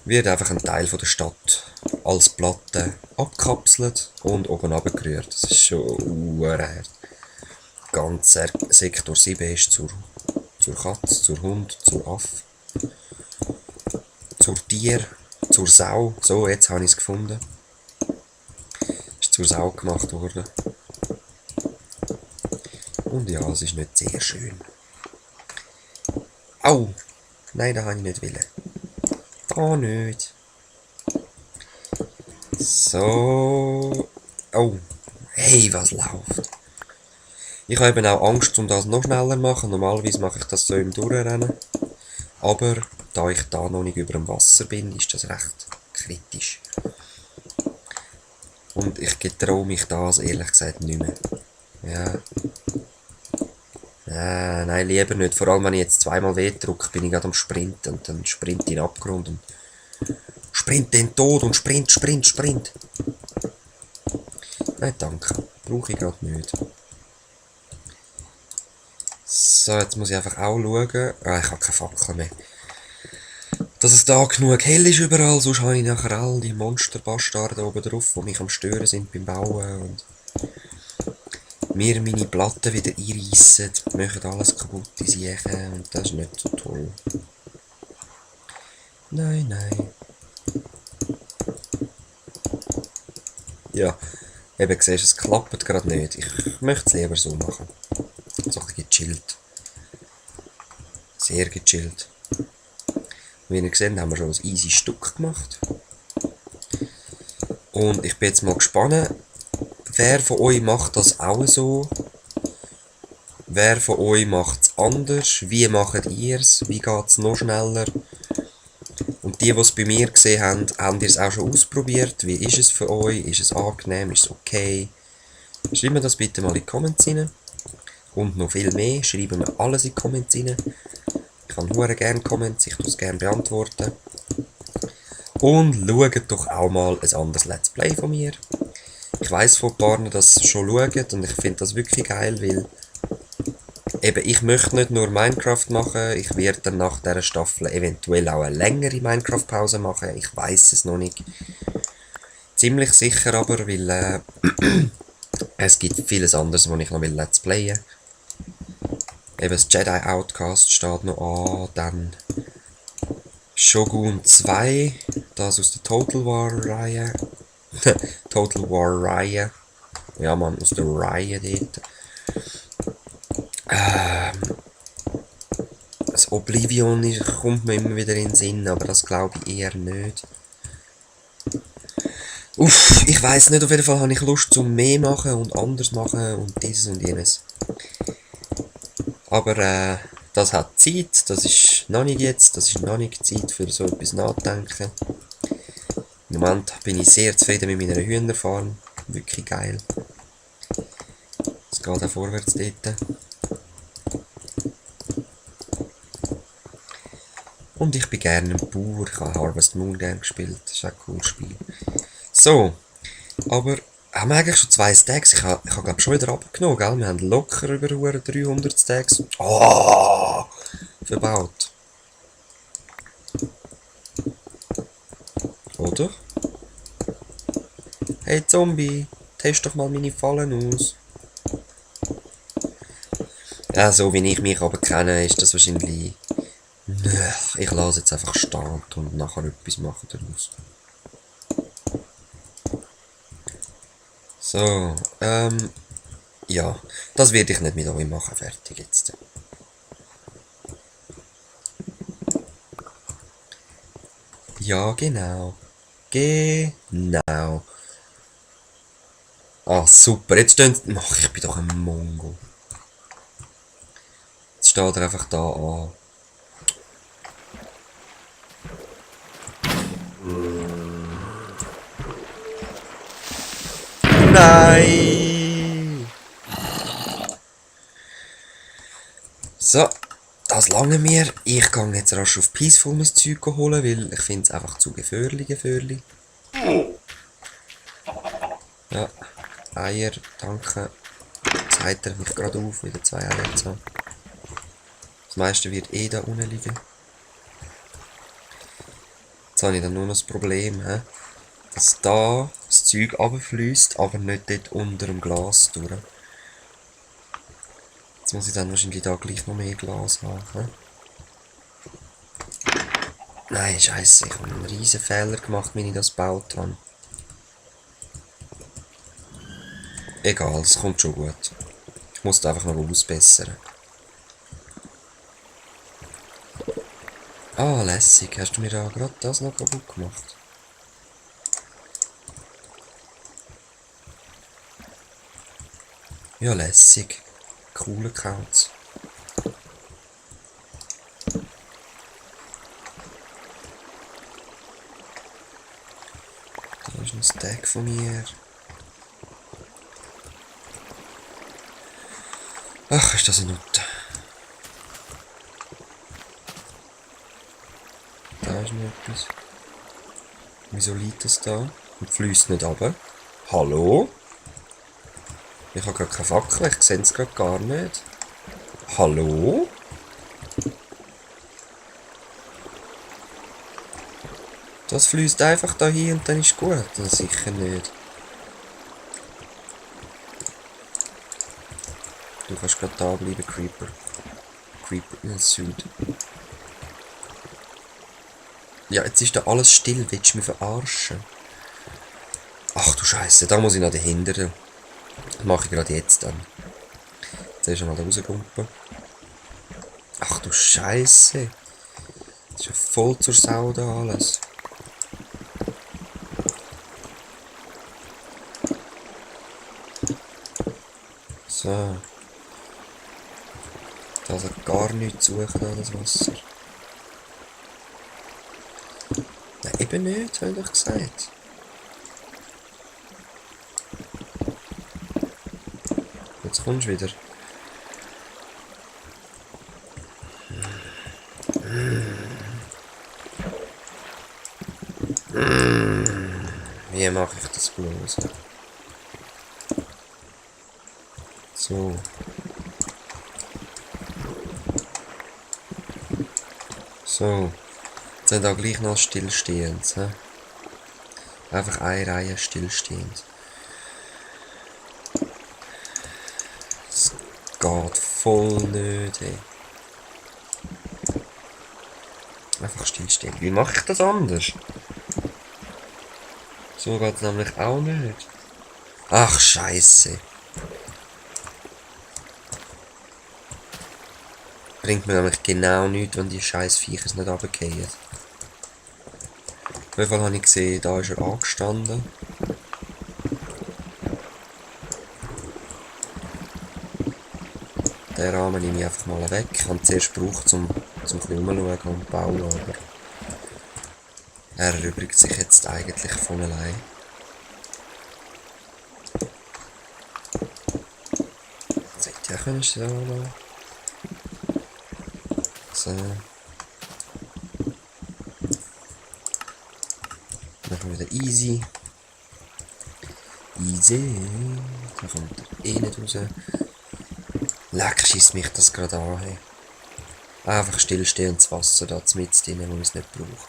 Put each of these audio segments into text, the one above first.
wird einfach ein Teil von der Stadt als Platte abgekapselt und oben runtergerührt. Das ist schon hart. Ganzer Sektor 7 ist zur Katze, zur Hund, zur Affe, zur Tier, zur Sau. So, jetzt habe ich es gefunden. Ist zur Sau gemacht worden. Und ja, es ist nicht sehr schön. Au! Nein, das habe ich nicht wollen. Da nicht. So. Oh. Hey, was läuft? Ich habe eben auch Angst, um das noch schneller zu machen. Normalerweise mache ich das so im Durchrennen. Aber da ich da noch nicht über dem Wasser bin, ist das recht kritisch. Und ich getraue mich das ehrlich gesagt nicht mehr. Ja. Nein, lieber nicht. Vor allem, wenn ich jetzt zweimal W drücke, bin ich gerade am Sprinten. Und dann sprint in den Abgrund und sprint den Tod und sprint. Nein, danke. Brauche ich gerade nicht. So, jetzt muss ich einfach auch schauen. Ah, ich habe keine Fackel mehr. Dass es da genug hell ist überall, sonst habe ich nachher all die Monsterbastarde oben drauf, die mich am Stören sind beim Bauen und mir meine Platten wieder einreissen, machen alles kaputt, die Siechen, und das ist nicht so toll. Nein. Ja, eben siehst du, es klappt gerade nicht. Ich möchte es lieber so machen. So ein bisschen gechillt. Sehr gechillt. Wie ihr seht, haben wir schon ein easy Stück gemacht. Und ich bin jetzt mal gespannt, wer von euch macht das auch so? Wer von euch macht es anders? Wie macht ihr es? Wie geht es noch schneller? Und die es bei mir gesehen haben, haben ihr es auch schon ausprobiert? Wie ist es für euch? Ist es angenehm? Ist es okay? Schreibt mir das bitte mal in die Comments rein. Und noch viel mehr, schreibt mir alles in die Comments rein. Ich habe hure gerne Comments, ich tue es gerne beantworten. Und schaut doch auch mal ein anderes Let's Play von mir. Ich weiss von ein paar, dass sie schon schauen und ich finde das wirklich geil, weil eben ich möchte nicht nur Minecraft machen, ich werde dann nach dieser Staffel eventuell auch eine längere Minecraft-Pause machen, ich weiss es noch nicht. Ziemlich sicher aber, weil es gibt vieles anderes, was ich noch Let's Playen will. Eben das Jedi Outcast steht noch an, dann Shogun 2, das aus der Total War Reihe. Total War Reihe. Ja man, aus der Reihe dort. Das Oblivion kommt mir immer wieder in den Sinn, aber das glaube ich eher nicht. Uff, ich weiss nicht, auf jeden Fall habe ich Lust zum mehr machen und anders machen und dieses und jenes. Aber das hat Zeit, das ist noch nicht jetzt, das ist noch nicht Zeit für so etwas nachdenken. Im Moment bin ich sehr zufrieden mit meiner Hühnerfarm, wirklich geil. Es geht auch vorwärts dort. Und ich bin gerne ein Bauer, ich habe Harvest Moon gerne gespielt, das ist auch ein cooles Spiel. So, aber haben wir eigentlich schon 2 Stacks? Ich habe glaube schon wieder abgenommen, gell? Wir haben locker über 300 Stacks. Oh, verbaut. Oder? Hey Zombie, test doch mal meine Fallen aus. Ja, so wie ich mich aber kenne, ist das wahrscheinlich... Ich lasse jetzt einfach stehen und nachher etwas machen daraus. So, ja, das werde ich nicht mit euch machen, fertig jetzt. Ja, genau. Genau. Ah, super, jetzt stehen... Ach, ich bin doch ein Mongo. Jetzt steht er einfach da an. Nein! So, das lange mir. Ich gehe jetzt rasch auf Peaceful mein Zeug holen, weil ich finde es einfach zu gefährlich. Ja, Eier, danke. Jetzt heitert mich gerade auf, wieder 2 Eier zu haben. Das meiste wird eh da unten liegen. Jetzt habe ich dann nur noch das Problem, dass da das Zeug runterfliesst, aber nicht dort unter dem Glas durch. Jetzt muss ich dann wahrscheinlich da gleich noch mehr Glas haben. Nein, scheiße, ich habe einen riesen Fehler gemacht, wenn ich das gebaut habe. Egal, es kommt schon gut. Ich muss es einfach noch ausbessern. Ah, lässig. Hast du mir da gerade das noch kaputt gemacht? Ja, lässig. Cooler Kauz. Da ist ein Stack von mir. Ach, ist das eine Nutte. Da ist noch etwas. Wieso liegt das da? Und fließt nicht runter? Hallo? Ich habe gerade keine Fackel, ich sehe es gerade gar nicht. Hallo? Das fließt einfach da hin und dann ist gut. Das sicher nicht. Du kannst gerade da bleiben, Creeper. Creeper in Süd. Ja, jetzt ist da alles still. Willst du mich verarschen? Ach du Scheiße, da muss ich noch dahinter. Das mache ich gerade jetzt dann. Jetzt mal da rausgumpen. Ach du Scheiße. Das ist ja voll zur Sau da alles. So. Da hat gar nichts zu suchen an das Wasser. Nein, eben nicht, habe ich doch gesagt. Jetzt kommst du wieder. Wie mache ich das bloß? So. So. Jetzt sind da gleich noch stillstehend. Einfach eine Reihe stillstehend. Das geht voll nicht, ey. Einfach stillstehen. Wie mache ich das anders? So geht es nämlich auch nicht. Ach, Scheiße. Bringt mir nämlich genau nichts, wenn die scheiß Viecher nicht runterfallen. Auf jeden Fall habe ich gesehen, da ist er angestanden. Den Rahmen nehme ich einfach mal weg. Ich habe ihn zuerst gebraucht, um rumzuschauen und bauen, aber er erübrigt sich jetzt eigentlich von allein. Jetzt hätte ich auch können stehen lassen. So. Machen wir wieder easy. Easy. Da kommt er eh nicht raus. Leck, schießt mich das gerade an. Hey. Einfach stillstehendes Wasser da mit drin, wo ich es nicht brauche.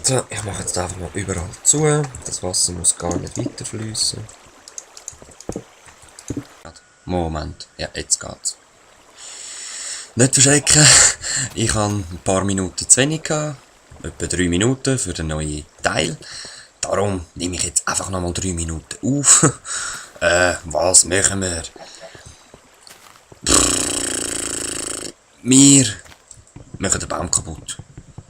So, ich mache jetzt einfach mal überall zu. Das Wasser muss gar nicht weiterfließen. Moment, ja, jetzt geht's. Nicht verschrecken, ich habe ein paar Minuten zu wenig gehabt. Etwa 3 Minuten für den neuen Teil. Darum nehme ich jetzt einfach nochmal 3 Minuten auf. Was machen wir? Wir machen den Baum kaputt.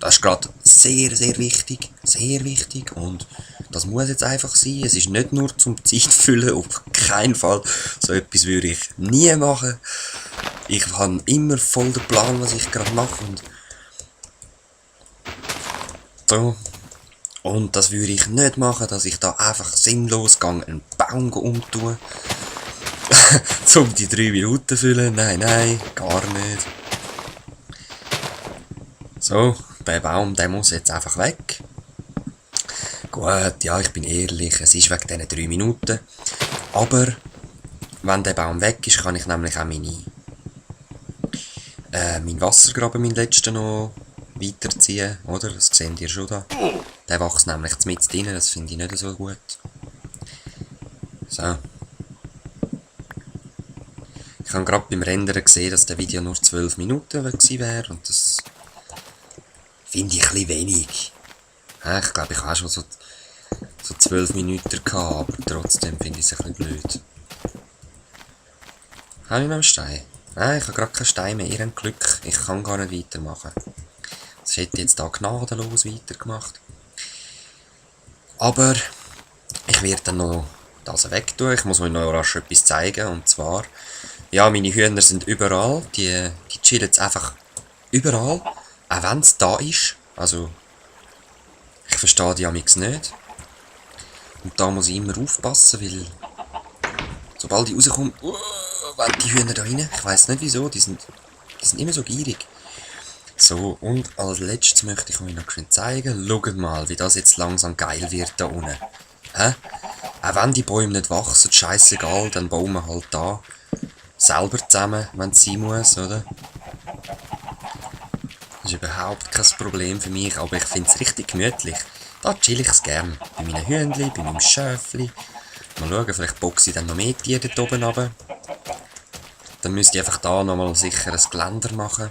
Das ist gerade sehr, sehr wichtig. Sehr wichtig. Und das muss jetzt einfach sein. Es ist nicht nur zum Zeit füllen. Auf keinen Fall. So etwas würde ich nie machen. Ich habe immer voll den Plan, was ich gerade mache. Und so. Und das würde ich nicht machen, dass ich da einfach sinnlos einen Baum umtue. Um die 3 Minuten füllen. Nein, nein, gar nicht. So, der Baum, der muss jetzt einfach weg. Gut, ja, ich bin ehrlich, es ist wegen diesen 3 Minuten. Aber wenn der Baum weg ist, kann ich nämlich auch meinen Wassergraben, meinen letzten, noch weiterziehen, oder? Das seht ihr schon da. Der wächst nämlich mit drin, das finde ich nicht so gut. So. Ich habe gerade beim Rendern gesehen, dass der Video nur 12 Minuten gewesen wäre und das finde ich ein bisschen wenig. Ja, ich glaube, ich habe auch schon so 12 Minuten gehabt, aber trotzdem finde ich es ein bisschen blöd. Habe ich noch einen Stein? Nein, ich habe gerade keinen Stein mehr. Ihr habt Glück, ich kann gar nicht weitermachen. Das hätte ich jetzt da gnadenlos weitergemacht. Aber ich werde dann noch das wegtun. Ich muss euch noch rasch etwas zeigen. Und zwar, ja, meine Hühner sind überall. Die chillen jetzt einfach überall. Auch wenn es da ist. Also, ich verstehe die amigs nicht. Und da muss ich immer aufpassen, weil sobald ich rauskomme, wenn die Hühner da rein. Ich weiss nicht wieso, die sind immer so gierig. So, und als letztes möchte ich euch noch schön zeigen. Schaut mal, wie das jetzt langsam geil wird da unten. Hä? Auch wenn die Bäume nicht wachsen, scheißegal, dann bauen wir halt da selber zusammen, wenn es sein muss, oder? Das ist überhaupt kein Problem für mich, aber ich finde es richtig gemütlich. Da chill ich es gern. Bei meinen Hühnchen, bei meinem Schäfli. Mal schauen, vielleicht boxe ich dann noch mehr Tiere dort oben runter. Dann müsste ich einfach da nochmal sicher ein Geländer machen.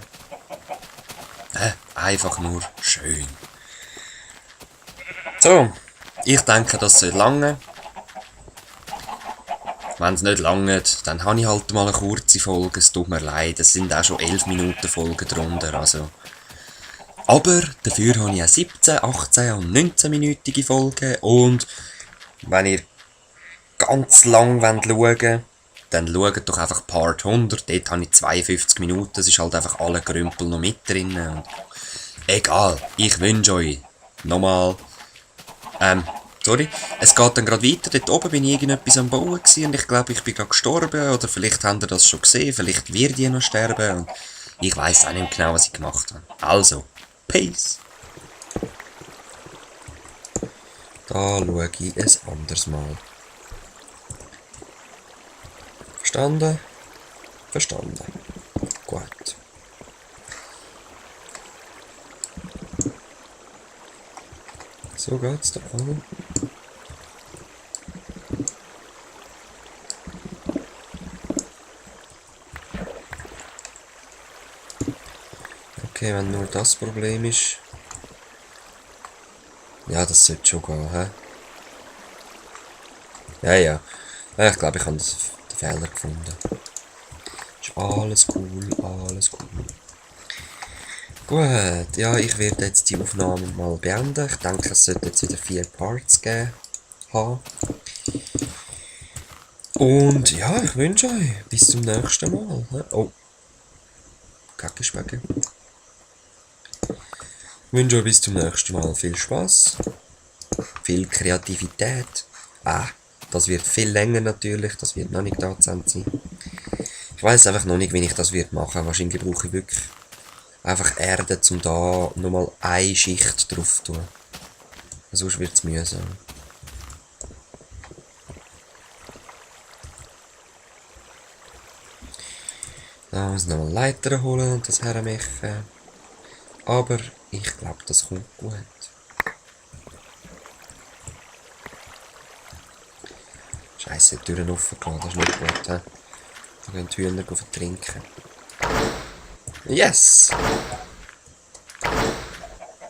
Einfach nur schön. So, ich denke, das soll lange. Wenn es nicht langt, dann habe ich halt mal eine kurze Folge. Es tut mir leid, es sind auch schon 11 Minuten Folgen drunter. Also. Aber dafür habe ich auch 17, 18 und 19-minütige Folgen. Und wenn ihr ganz lang schauen wollt, dann schaut doch einfach Part 100. Dort habe ich 52 Minuten. Es ist halt einfach alle Grümpel noch mit drin. Und egal, ich wünsche euch nochmal. Sorry. Es geht dann gerade weiter. Dort oben bin ich irgendetwas am Bauen gewesen und ich glaube, ich bin gerade gestorben. Oder vielleicht habt ihr das schon gesehen. Vielleicht wird ich noch sterben. Und ich weiss auch nicht genau, was ich gemacht habe. Also, Peace. Da schaue ich ein anderes Mal. Verstanden? Verstanden. Gut. So geht's da auch. Okay, wenn nur das Problem ist. Ja, das sollte schon gehen, hä? Ja. Ja, ich glaube, ich habe den Fehler gefunden. Ist alles cool, alles cool. Gut, ja, ich werde jetzt die Aufnahme mal beenden. Ich denke, es sollte jetzt wieder 4 Parts geben. Und ja, ich wünsche euch bis zum nächsten Mal. Oh. Kackespecke. Ich wünsche euch bis zum nächsten Mal viel Spaß, viel Kreativität. Das wird viel länger natürlich, das wird noch nicht da sein. Ich weiß einfach noch nicht, wie ich das wird machen. Wahrscheinlich brauche ich wirklich einfach Erde, um da nochmal eine Schicht drauf zu tun. Sonst wird es mühsam. Da muss ich nochmal Leiter holen und das hermachen. Aber ich glaube, das kommt gut. Scheiße, die Türen offen gelassen, das ist nicht gut. Da gehen die Hühner vertrinken. Yes!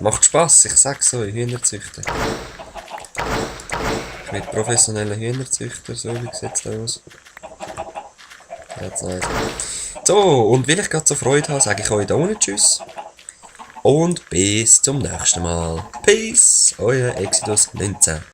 Macht Spass, ich sag's so, Hühner züchten. Ich bin professioneller Hühnerzüchter, so wie sieht's da aus. That's nice. So, und weil ich gerade so Freude habe, sage ich euch da unten Tschüss. Und bis zum nächsten Mal. Peace, euer Exodus 19.